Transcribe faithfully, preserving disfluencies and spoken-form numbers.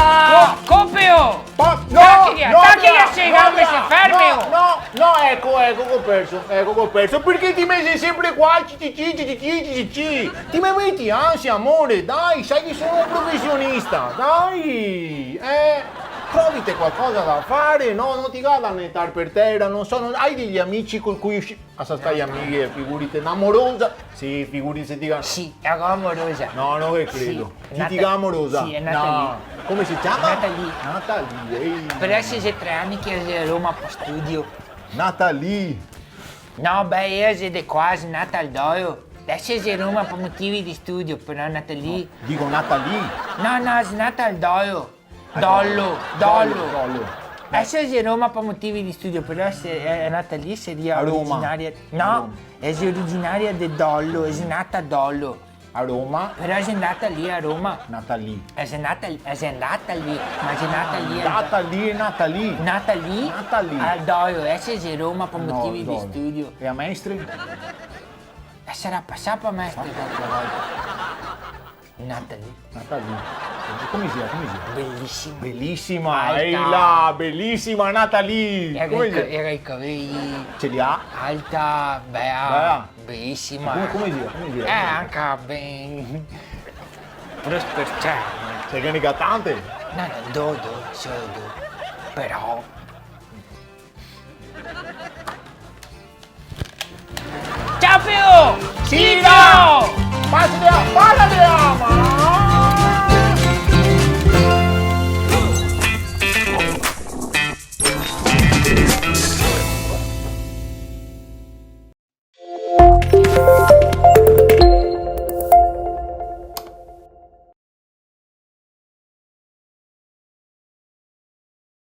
Ah, co-, copeo! Pa-, no, no, tachi, no, tachi, no, se no, ferme, no, oh. No, no, eco, eco, go perso, eco, go perso, parché ti me xe sempre qua, ci, ci, ci, ti me meti ansia, amore, dai, sa che so un profesionista, dai, eh, trovite qualcosa da fare, no? No ti ga da netar per tera, no so, no, hai dei amici con cui usci-, Ah, sa stai amighe, figurite, na morosa. Sì, figurite se ti ga... Sì, la go morosa. No, no ghe credo. Sì, chi ti ga morosa? Sì, xe Natalie. No. Come se ciama? Natalie. Natalie, ehi. Però deso xe tre ani che xe a Roma par studio. Natalie. No, beh, ela xe de qua, xe nata al Dolo. Deso xe a Roma par motivi de studio, però Natalie. No, digo Natalie. No, no, xe nata al Dolo. Dolo, Dolo. Dolo, Dolo. Deso xe a Roma par motivi de studio, però se, eh, xe nata lì, saria originaria. A Roma. No, a Roma. Ela xe originaria de Dolo, ela xe nata a Dolo. A Roma. Però ela xe ndata lì a Roma. Nata lì. Ela xe ndata, ela xe ndata lì, ma ela xe nata lì. Ndata lì e nata lì. Nata lì? Nata lì. A Dolo, deso ela xe a Roma par motivi de studio. No, Dolo. E a mestre? Ela sarà pasà par mestre qualche volta. Natalie. Natalie. Come si ciama? Come si ciama? Belisima. Belisima, alta. Ehi là, belisima Natalie. Come si ciama? Gera i cavei. Ce li ga? Alta, bea, bea, belisima. Come, come si ciama? Come si ciama? Eh, anca ben. Prosper, cioè. Se ghe ne ga tante? No, no, do, do, solo do. Però. Ciao, Pio! Sì, ciao! Pasa de là, pasa de là, ma